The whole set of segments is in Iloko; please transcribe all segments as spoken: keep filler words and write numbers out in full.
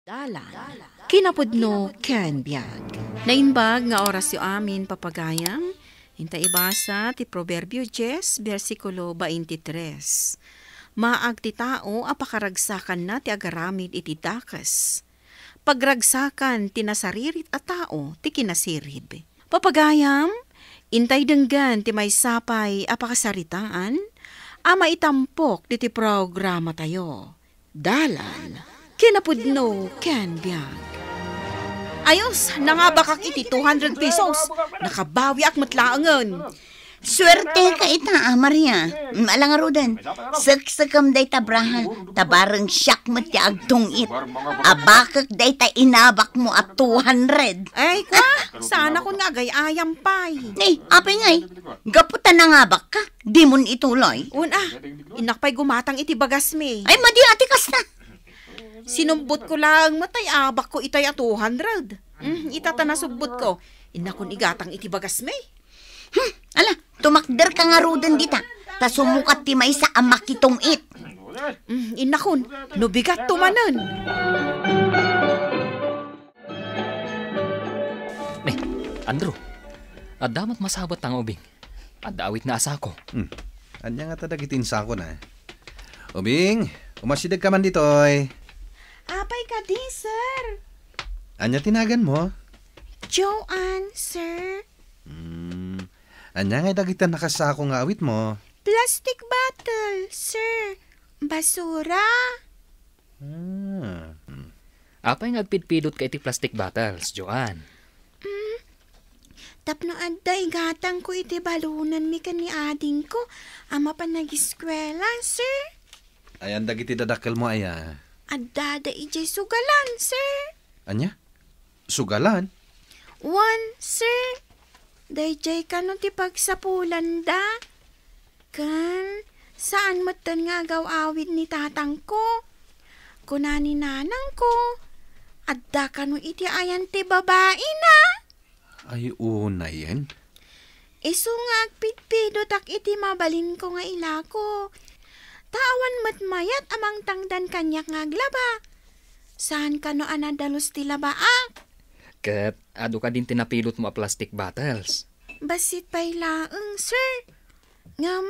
Dalan, kinapudno ken biag. Naimbag nga orasyo amin, papagayam. Inta ibasa ti Proverbio dies, bersikulo baintitres. Maag ti tao a pakaragsakanna ti agaramid iti dakes. Pagragsakan ti nasaririt a tao ti kinasirib. Papagayam, intay denggen ti maysa pay a pakasaritaan a maitampok diti programatayo. Dalan, kinapudno ken biag. Ayos, nangabakak iti two hundred pesos. Nakabawiak met laengen. Suerteka ita, a Maria. Mm, ala ngaruden, seksekem dayta braha, ta bareng siak met ti agtung-it. Abakek dayta inabakmo a two hundred. Ay, kwa, saanakon nga agay-ayam pay. Ni, apay ngay, gapu ta nangabakka, dimon ituloy. Wen a, innak pay gumatang iti bagasmi. Ay, madi a ti kasta. Sinumbotko laeng met tay abakko itay a two hundred. Mm, ita ta nasubbotko. Innakon igatang iti bagasmi. Hmm, ala, tumakderka ngaruden dita, ta sumukat ti maysa a makitung-it. Mm, innakon, no bigatto manen. Ni, Andrew, adda met masabet nga ubing. Adda awit nga asako. Hmm. Ania ngata dagiti insakona? Ubing, umasidegka man ditoy. Apay kadi, sir? Ania ti naganmo? Joanne, sir. Hmm. Ania ngay dagiti nakasako nga awitmo? Plastic bottle, sir. Basura. Ah, hmm. Apay nga agpidpidotka iti plastic bottles, Joanne? Mm, tapno adda igatangko iti balonenmi ken ni adingko a mapan ageskuela, sir. Ayan dagiti dadakkelmo aya? Addada idiay sugalan, sir. Ania? Sugalan? Wen, sir. Daydiay kano ti pagsapulanda. Ken saan metten nga agaw-awid ni tatangko. Kuna ni nanangko, adda kano iti ayan ti babaina. Ay, unayen. Isu nga agpidpidotak iti mabalinko nga ilako. Ta awan met mayat a mangtangdan kaniak nga aglaba. Saan kano a nadalus ti labaak. Ket adu kadin ti napidotmo a plastic bottles? Bassit pay laeng, sir. Ngem,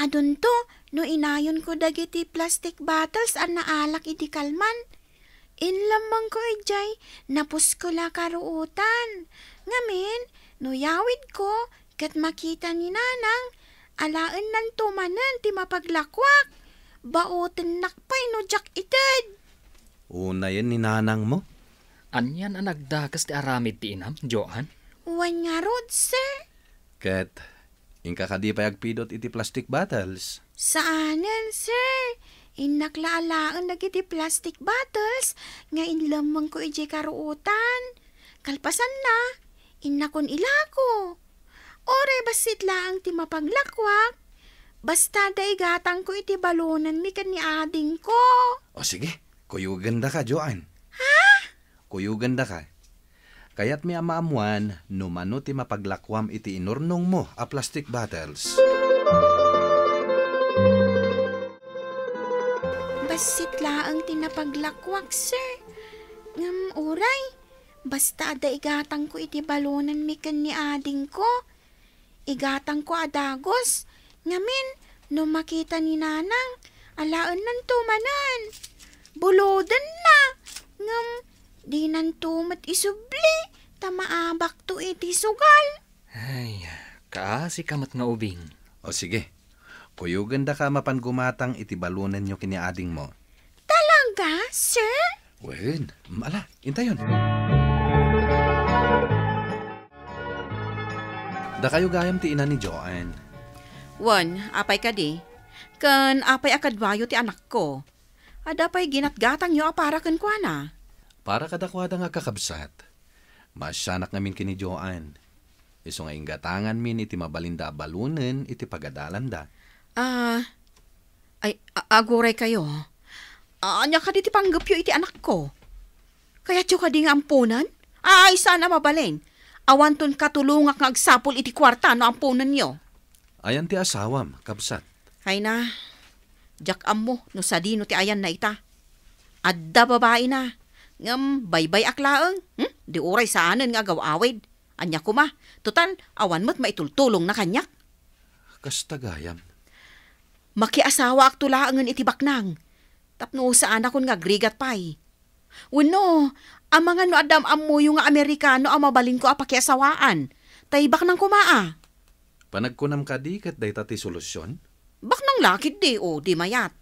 adunto no inayonko dagiti plastic bottles a naalak idi kalman. Inlemmengko idiay napuskol a karuotan. Ngamin, no yawidko ket makita ni nanang, alaennanto manen ti mapaglakuak. Baotennak pay no diak ited. Unayen ni nanangmo? Anian a nagdakes ti aramid ti inam, Joan? Wen ngarud, sir. Ket inka kadi pay agpidot iti plastic bottles? Saanen, sir. Innak la alaen dagiti plastic bottles nga inlemmengko idiay karuotan. Kalpasanna, innakon ilako. Uray bassit laeng ti mapaglakuak, basta adda igatangko iti balonenmi ken ni adingko. O sige, kuyogandaka, Joan. Ha? Kuyogandaka. Kayatmi a maammuan no mano ti mapaglakuam iti inurnongmo a plastic bottles. Bassit laeng ti napaglakuak, sir. Ngem uray, basta adda igatangko iti balonenmi ken ni adingko. Igatangko a dagus. Ngamin, no makita ni nanang, alaennanto manen. Bulodenna. Ngem, dinanto met isubli, ta maabakto iti sugal. Ay, kaasika met nga ubing. O sige, kuyogandaka a mapan gumatang iti balonenyo ken ni adingmo. Talaga, sir? Wen, mm, ala, intayon. Dakayo gayam ti ina ni Joanne. Wen, apay kadi? Ken apay a kaduayo ti anakko? Adda pay ginatgatangyo a para kenkuana? Para kadakuada nga kakabsat. Maasianak ngamin ken ni Joanne. Isu nga inggatanganmin iti mabalinda a balonen iti pagadalanda. Ah, ay, a-, aguray kayo. Ania kadi ti panggepyo iti anakko? Kayatyo kadi nga amponen? Ay, saan a mabalin. Awanton katulongak nga agsapul iti kuarta no amponenyo. Ayan ti asawam, kabsat? Ay na, diak ammo no sadino ti ayanna ita. Adda babaina. Ngem baybay-ak laeng. Hmm? Di uray saanen nga agaw-awid. Ania koma? Total, awan met maitultulongna kaniak. Kasta gayam. Makiasawaakto laengen iti baknang. Tapno saanakon nga agrigat pay. Wenno, amangan no adda am-ammoyo nga Amerikano a mabalinko a pakiasawaan. Tay baknang koma a. Panagkunam kadi ket dayta ti solusion? Baknang la ketdi, o di mayat.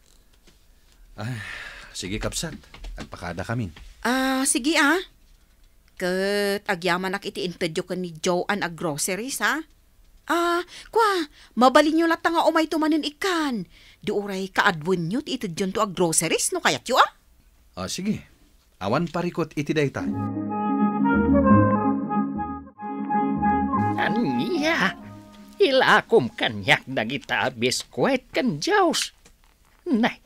Ah, sige, kabsat. Agpakadakamin. Ah, sige, ah. Ket agyamanak iti intedyo ken ni Joan a groceries, ha? Ah, kua, mabalinyo latta nga umayto manen ikkan. Di uray kaadwenyo ti itedyonto a groceries no kayatyo, ah? Ah, sige. Awan parikut iti dayta. Ania? Ilakom kaniak dagita a biskuit ken juice. Nay,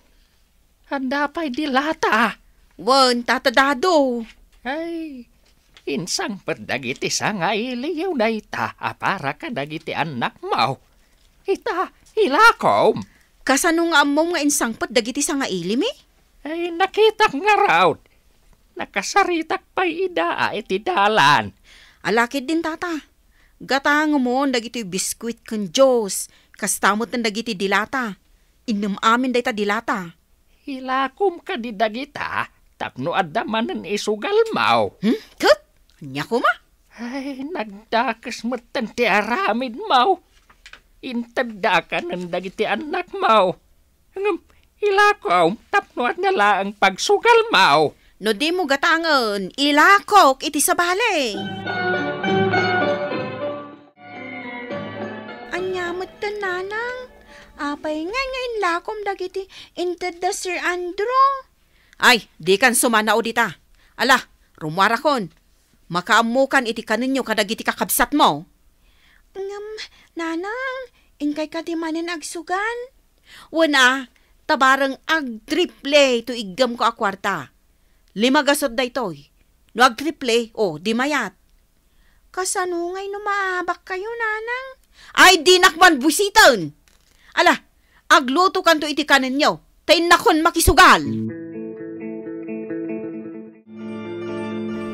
adda pay dilata. Wen, Tata Dado. Ay, insangpet dagiti sangailiyo dayta a para kadagiti annakmo. Ita, ilakom. Kasano nga ammom nga insangpet dagiti sangailimi? Ay, nakitak ngarud. Nakasaritak pay ida a iti dalan. Ala ketdin, Tata. Gatangemon dagitoy biskuit ken juice. Kasta metten dagiti dilata. Innem amin dayta dilata. Ilakom kadi dagita tapno adda manen isugalmo. Hmm? Ket? Ania koma? Ay, nagdakes metten ti aramidmo. Inteddakanen dagiti annakmo. Ngem ilakom tapno adda laeng pagsugalmo. No dimo gatangen, ilakok iti sabali. Ania metten, Nanang? Apay ngay nga inlakom dagiti intedda Sir Andrew? Ay, dikan sumanao dita. Ala, rummuarakon. Makaammokan iti kanenyo kadagiti kakabsatmo. Ngem, Nanang, inkay kadi manen agsugal? Wen a, ta bareng agtriple to iggemko a kuarta. Lima gasut daytoy. No agtriple, o, di mayat. Kasano ngay no maabakkayo, Nanang? Ay, dinak man buisiten! Ala, aglutokanto iti kanenyo, ta innakon makisugal.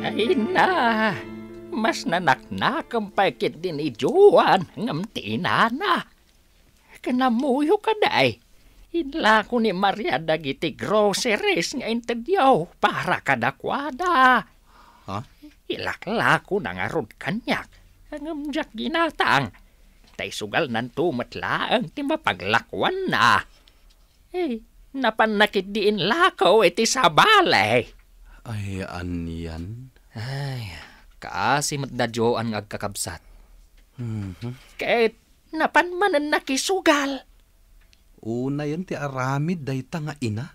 Ay na, mas nanaknakem pay ketdi ni Joan ngem ti inana. Ken ammoyo kadi, inlako ni Maria dagiti groceries nga intedyo para kadakuada. Ha? Ilaklakona ngarud kaniak, ngem diak ginatang. Ta isugalnanto met laeng ti mapaglakuanna. Eh, napanna ketdi inlako iti sabali. Ay, anian? Ay, kaasi met da Joan nga agkakabsat. Mhm. Ket napan manen nakisugal. Unayen ti aramid dayta nga ina?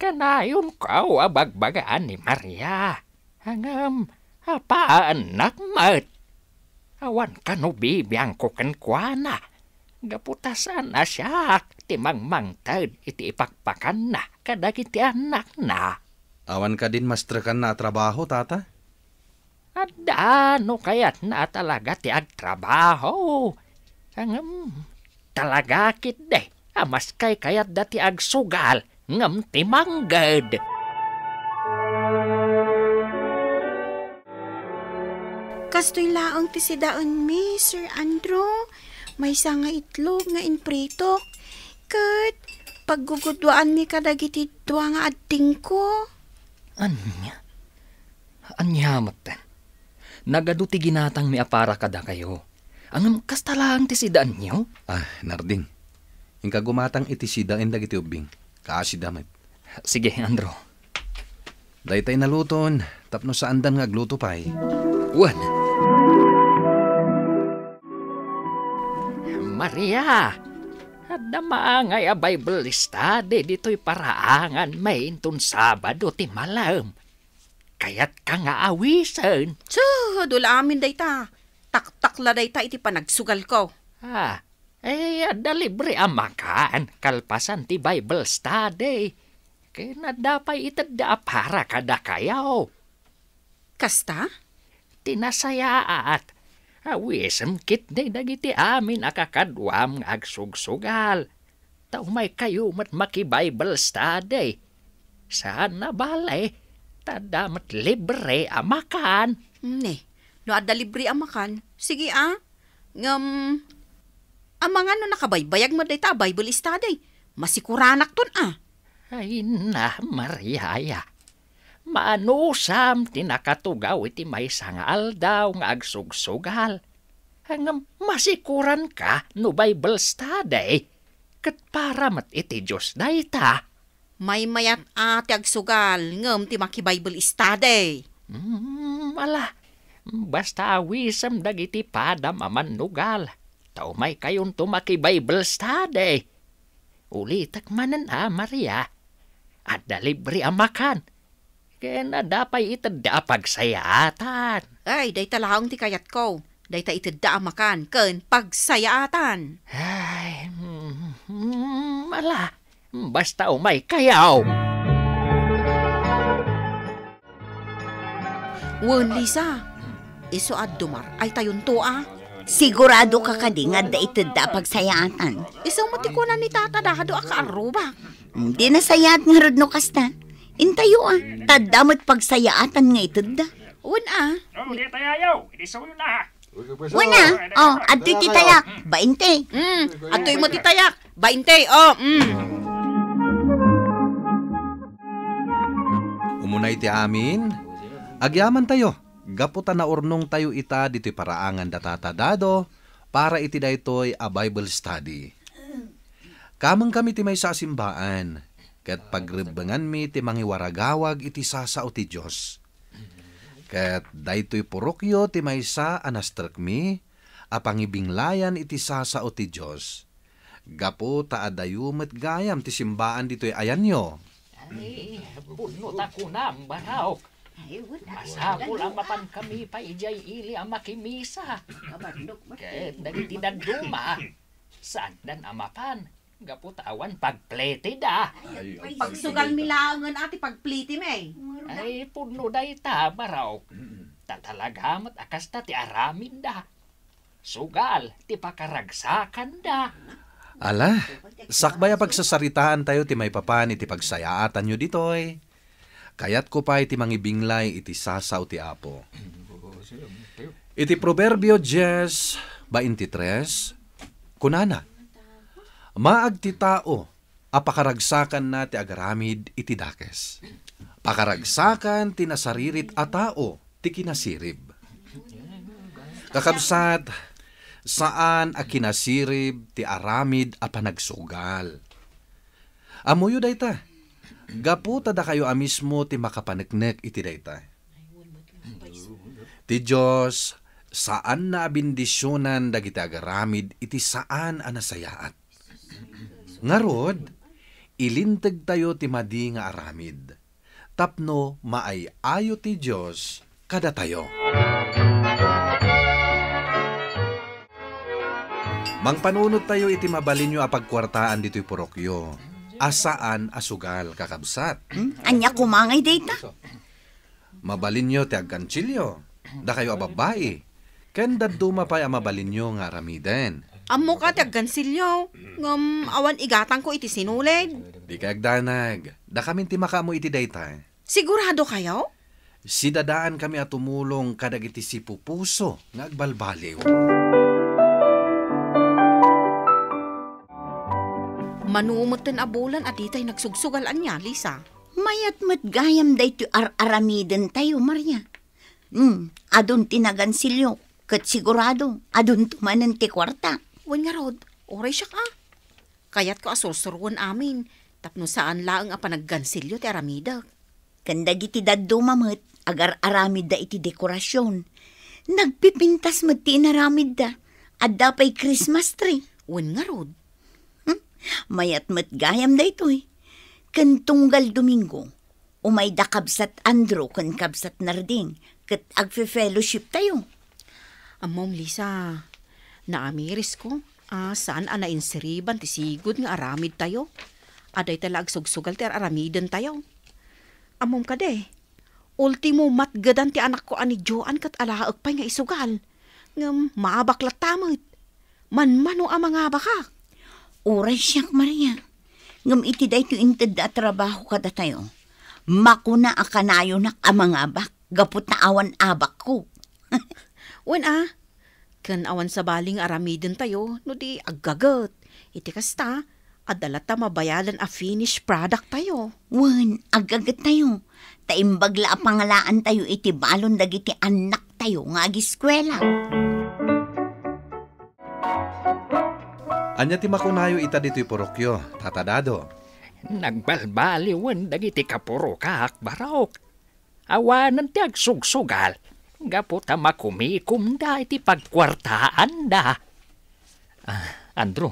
Kanayonko a bagbagaan ni Maria. Ngem, apaannak met. Awan kano bibiangko kenkuana. Gapu ta saan a siak ti mangmangted iti ipakpakanna kadagiti annakna. Awan kadin mastrekanna a trabaho, tata? Adda no kayatna a talaga ti agtrabaho. Ngem, talaga ketdi a maskay kayatda ti agsugal ngem ti mangged. Kastoy laeng ti sidaenmi, Sir Andrew. Maysa nga itlog nga impritok, ket paggugudwaanmi kadagiti dua nga addingko. Ania? Ania metten? Nagadu ti ginatangmi a para kadakayo. Ngem kasta laeng ti sidaenyo? Ah, Narding. Inka gumatang iti sidaen dagiti ubbing. Kaasida met. Sige, Andrew. Daytay naluton, tapno saandan nga agluto pay. Wen. Maria, adda maangay a Bible study ditoy paraangan may inton Sabado ti malem. Kayatka nga awisen? Tsu, dula amin dayta. Taktak la dayta iti panagsugalko. Ah, eh, adda libre a makan kalpasan ti Bible study. Ken adda pay itedda a para kadakayo. Kasta? Ti nasayaat, awisem ketdi dagiti amin a kakaduam nga agsugsugal. Ta umaykayo met maki-Bible study. Saan a bale, ta adda met libre a makan. Ne, no adda libre a makan, sige a. Ngem, amangan no nakabaybayag met dayta a Bible study. Masikuranakton a. Ay na, Mariaya. Maanusam ti nakatugaw iti maysa nga aldaw nga agsugsugal. Ngem masikuranka no Bible study, ket para met iti Dios dayta. Maymayat a ti agsugal, ngem ti maki-Bible study. Hmm, ala, basta awisem dagiti padam a mannugal, ta umaykayonto maki-Bible study. Ulitek manen a, Maria, adda libre a makan, ken adda pay itedda a pagsayaatan. Ay, dayta laeng ti kayatko. Dayta itedda a makan ken pagsayaatan. Ay, mm, mm, ala, basta umaykayo. Wen, Lisa, isu a dumar-aytayonto a. Sigurado ka kadi nga adda itedda a pagsayaatan? Isu met ti kuna ni Tata Dado a kaarrubak. Hmm, di nasayaat ngarud no kasta. Intayo a, ta adda met pagsayaatan nga itedda. Wen a. Oh, di tayayo. Idi suyo na. Wen a. Oh, adtoy ti tayak. Bainte. Hmm, adtoy met ti tayak. Bainte. Oh, hmm. Umunay ti amin, agyamantayo, gapu ta naurnongtayo ita ditoy paraangan da Tata Dado para iti daytoy a Bible study. Kamengkami ti maysa a simbaan, ket pagrebbenganmi ti mangiwaragawag iti sasao ti Dios. Ket daytoy purokyo ti maysa a nastrekmi a pangibinglayan iti sasao ti Dios. Gapu ta adayo met gayam ti simbaan ditoy ayanyo. Ay, pudno ta kunam, Barok. Ay, wala. Masapul a mapankami pay idiay ili a makimisa. Ket dagiti dadduma, saandan a mapan, gapu ta awan pagplitida. Ay, pagsugalmi laengen a ti pagplitimi. Ay, pudno dayta, Barok. Mm. Ta talaga met a kasta ti aramidda. Sugal ti pakaragsakanda. Ala, sakbay a pagsasaritaantayo ti maipapan iti pagsayaatanyo ditoy, kayatko pay ti mangibinglay iti sasao ti Apo. Iti Proverbio diez, baintitres, kunana, "Maag ti tao a pakaragsakanna ti agaramid iti dakes. Pakaragsakan ti nasaririt a tao ti kinasirib." Kakabsat, saan a kinasirib ti aramid a panagsugal. Ammoyo dayta, gapu ta dakayo a mismo ti makapaneknek iti dayta. Ti Dios, saanna a bendisionan dagiti agaramid iti saan a nasayaat. Ngarud, ilintegtayo ti madi nga aramid tapno maay-ayo ti Dios kadatayo. Mangpanunot tayo iti mabalinyo a pagkuartaan ditoy purokyo a saan a sugal, kakabsat. Hmm? Ania koma ngay dayta? Mabalinyo ti aggansilyo, dakayo a babbai, ken dadduma pay a mabalinyo nga aramiden. Ammoka ti aggansilyo, ngem awan igatangko iti sinulid. Dika agdanag, dakamin ti makaammo iti dayta. Sigurado kayo? Sidadaankami a tumulong kadagiti sipupuso nga agbalbaliw. Mano metten a bulan a ditay nagsugsugal ania, Lisa? Mayat met gayam daytoy ar-aramidentayo, Maria. Hmm, adun ti nagansilyo, ket sigurado, adunto manen ti kuarta. Wen ngarud, uray siak a. Kayatko a sursuroen amin, tapno saan laeng a panaggansilyo ti aramidek. Ken dagiti dadduma met, agar-aramidda iti dekorasion. Nagpipintas met ti inaramidda. Adda pay Christmas tree. Wen ngarud. Hmm? Mayat met gayam daytoy. Ken tunggal Domingo, umayda Kabsat Andrew ken Kabsat Narding ket agfe-fellowshiptayo. Ammom, Lisa, naamirisko a saan a nainsiriban ti sigud nga aramidtayo. A dayta la agsugsugal ti ar-aramidentayo. Ammom kadi, ultimo, matgedan ti anakko a ni Joan ket alaek pay nga isugal. Ngem maabak latta met. Manmano a mangabakak. Uray siak, Maria. Ngem iti daytoy intedda a trabaho kadatayo, Makuna a kanayonak a mangabak gapu ta awan abakko. Wen a, ken awan sabali nga aramidentayo no di aggaget. Iti kasta, adda latta mabayadan a finished product tayo. Wen, aggagettayo. Ta imbag la a pangalaantayo iti balon dagiti annaktayo nga agiskuela. Ania ti makunayo ita ditoy purokyo, Tata Dado? Nagbalbaliwen dagiti kapurokak, Barok. Awanen ti agsugsugal, gapu ta makumikomda iti pagkuartaanda. Ah, Andrew,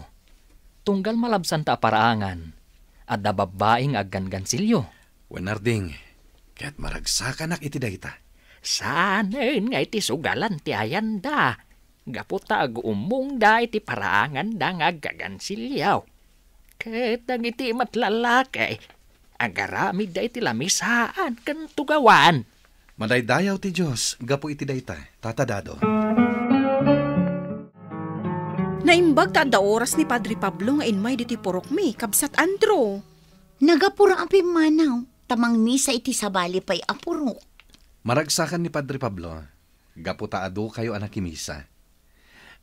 tunggal malabsanta a paraangan, adda babbai nga aggangansilio. Wen, Arding, ket maragsakanak iti dayta. Saanen nga iti sugalan ti ayanda, gapu ta aguummongda iti paraanganda nga aggangansilio. Ket dagiti met lallaki, agaramidda iti lamisaan ken tugawan. Madaydayaw ti Dios gapu iti dayta, Tata Dado. Naimbag ta adda oras ni Padre Pablo nga immay ditoy purokmi, Kabsat Andrew. Nagapura a pimmanaw, ta mangmisa iti sabali pay a purok. Maragsakan ni Padre Pablo, gapu ta adukayo a nakimisa.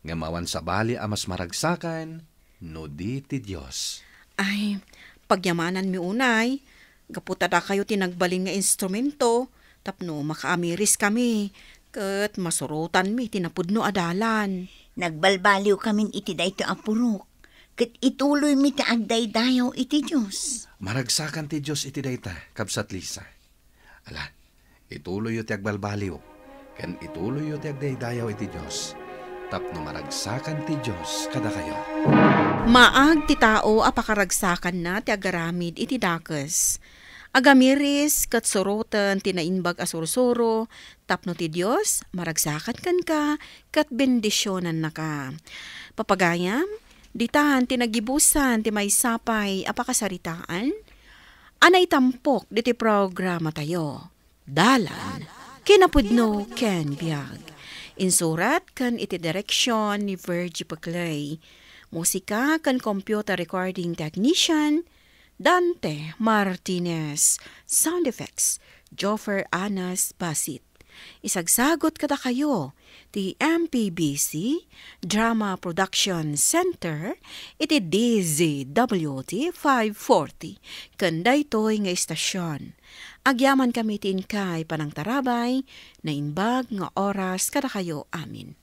Ngem awan sabali a mas maragsakan no di ti Dios. Ay, pagyamananmi unay, gapu ta dakayo ti nagbalin nga instrumento, tapno makaamiriskami, ket masurotanmi ti napudno a dalan. Nagbalbaliwkamin iti daytoy a purok, ket ituloymi ti agdaydayaw iti Dios. Maragsakan ti Dios iti dayta, Kabsat Lisa. Ala, ituloyyo ti agbalbaliw, ken ituloyyo ti agdaydayaw iti Dios, tapno maragsakan ti Dios kadakayo. Maag ti tao a pakaragsakanna ti agaramid iti dakes. Agamiris ket suroten ti naimbag a sursuro, tapno ti Dios maragsakan kenka ket bendisionannaka. Papagayam, ditan ti nagibusan ti maysa pay a pakasaritaan a naitampok ditoy programatayo, Dalan, Kinapudno ken Biag. Insurat ken iti direksion ni Virgie Paclay. Musika ken computer recording technician, Dante Martinez. Sound effects, Joffer Anas Basit. Isagsagut kadakayo ti M P B C Drama Production Center iti D Z W T five forty ken daytoy nga istasion. Agyamankami ti inkay panangtarabay, naimbag nga oras kadakayo amin.